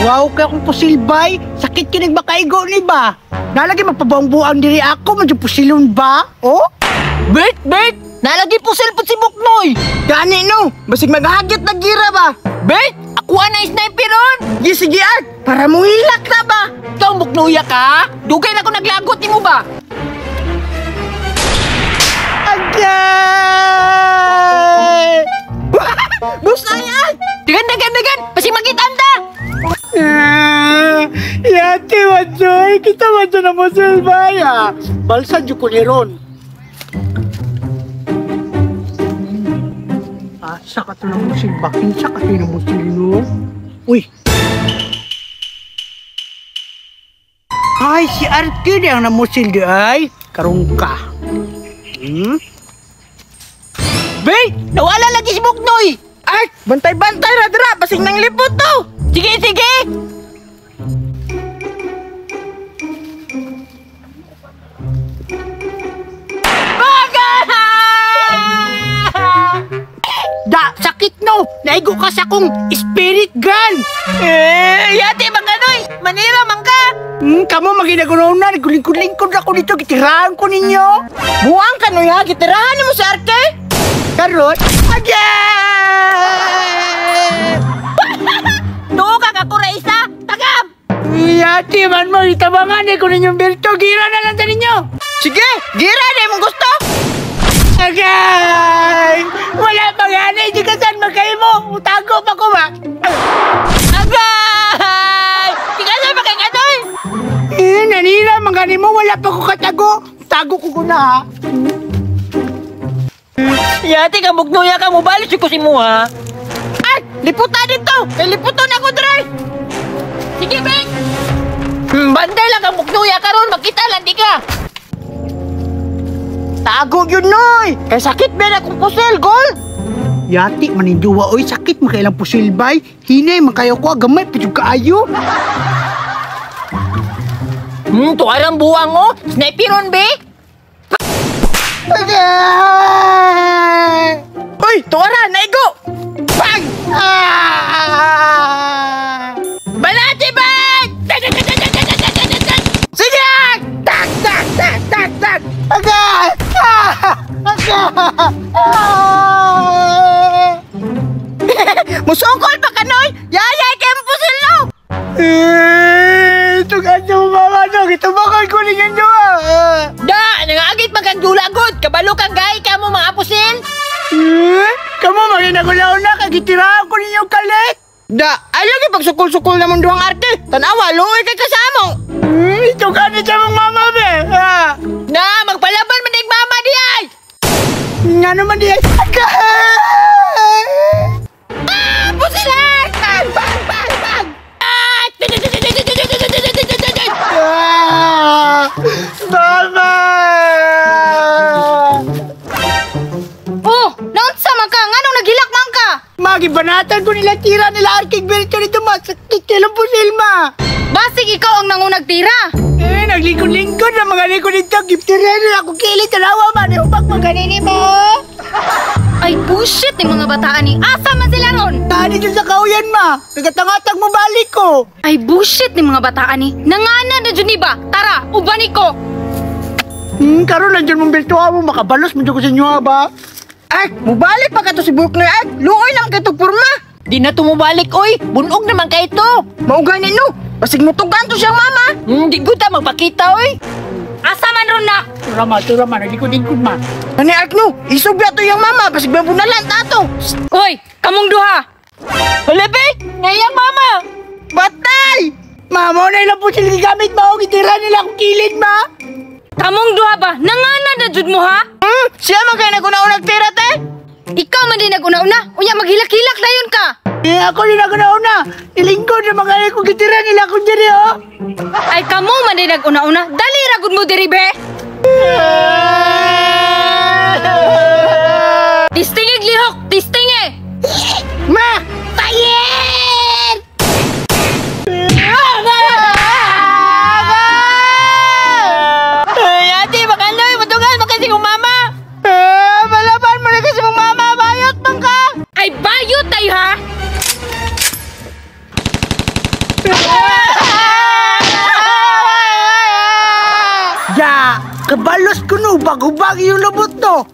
Wow, kaya akong pusil bay. Sakit kinig makaigo ni ba? Nalagi magpabuang-buang diri ako, medyo pusilon ba? Oh? Bert, Bert! Nalagi pusil po si Buknoy! Gani no, basig maghagit na gira ba? Bert! Ako na sniper ron! Sige Art, para mo hilak na ba? Ikaw, Buknoya ka? Dugay na ko naglagot ni mo ba? Agay! Busay Art! Dagan, dagan, dagan! Basig magitanda! Ah, yati Majoy, kita man na pusil bay ah. Balsa jud ko ni ron. Asa ka to ng musil ba? Kinsa ka to ng musil no? Uy! Ay, si Arky di ang namusil di ay. Karong ka. Hmm? Bert! Nawala lagi si Buknoy! Art, bantay-bantay ra dira, basig nang lipot to. Sige, sige! Da, sakit no! Naigo ka sa akong spirit gun! Eh, yati bang ganoy? Manira man ka! Kamo maginagunaw na, nagulingkod-lingkod ako dito, gitirahan ko ninyo! Buang ka no ya, gitirahan nimo si Arte. Karon, agay! Tuo ka ako ra isa! Tagam! Yati man mo, itabangan eh ko ninyong berto, gira na lang sa ninyo! Sige, gira na imong gusto. Agay! Wala pa gani, di ka saan magkaimo! Utago pa ko ba? Agay! Tika sa mga ganoy! Eh, nanira, mga mo, wala pa ko katago! Tago ko ko na ha! Yati ka bugnoya ka mobalik ko si mo ha. Art, liputa dito. Kay liputon ako dre. Sige, Bek! Bantay lang ang bugnoya karon, makita lang di ka. Tago yun noy. Kay sakit ba na akong pusil, gol. Yati, maninduwa, oy, sakit, makailang pusil bay. Hinay, makayo ko, gamay, pidyo kaayo. Tuarang buwang oh. Sniperon be. Agay! Uy, tuwara, naigo. Bang! Ah! Balati ba? Sige! Art! Tak, tak, tak, tak, tak. Agay! Ah! Agay! Ah! Musukol pa ka noy. Yayay kay mo pusil no. Eh, itong ano mama no, gitubakan ko ninyo duha. Da, nangagit magkagdulagod. Kabalo kang gay ka mo mga pusil. Eh, kamo maginagulaw na, kagitirahan ko ninyo kalit. Da, ayaw gyud pagsukol-sukol namon duhang arte. Tanawa, luoy kay kasamo. Eh, itong ano sa mong mama be. Ah! Na, magpalaban man ning mama di ay. Nga naman di ay. Agay! Ah, pusilan! Bang, bang, bang, bang. Ah! Ah! Mama! Oh, naunsa man ka? Nganong naghilak man ka? Magibanatan ko nila tira nila Arking Berto nito ma. Sakit kailang pusil ma. Basig ikaw ang nangunag tira. Eh, naglingkod-lingkod na mga likod nito. Giftira nila ako kilit. Tanawa man. Ubak maganini mo. Ay bullshit ni mga bataan ni. Asa man sila ron? Tani dyan sa kauyan ma. Nagatangatag mo balik ko. Ay bullshit ni mga bataan ni. Nangana na jud ni ba? Tara, ubani ko. Karon lang dyan mong biltuha mo. Makabalos mo dyan ko sa inyo ha ba? Art, mubalik pa ka to si Buknoy Art. Luoy naman kay tog porma. Di na tumubalik oy. Bunog naman kay ito. Mao gani no. Basig mutugan to siyang mama. Di ko ta magpakita oy. Asa man ron nak? Tura ma, tura ma. Naglingkod-lingkod ma. Ani Art no, isog to iyang mama basig mabunalan ta to. Oy, kamong duha. Hala be, ngayang mama. Batay! Ma, mo na ilang pusil gigamit ma. Gitira nila akong kilid ma. Kamong duha ba? Nangana na jud mo ha? Siya man kay naguna-unag tira te. Ikaw man din naguna-una. Unya maghilak-hilak dayon ka. Eh, ako din naguna-una. Nilingkod na mga ko gitira nila akong diri oh. Ay kamo man din naguna-una. Dali ra gud mo diri be. Tistingig lihok, tistingi. Ma! Fire! Ay, ate, makaloy, matugal, makasing mama. Eh, malaban mo na kasi mong mama, bayot man ka. Ay bayot tayo ha. Ya, kabalos ko no, bagubag yung lubot no.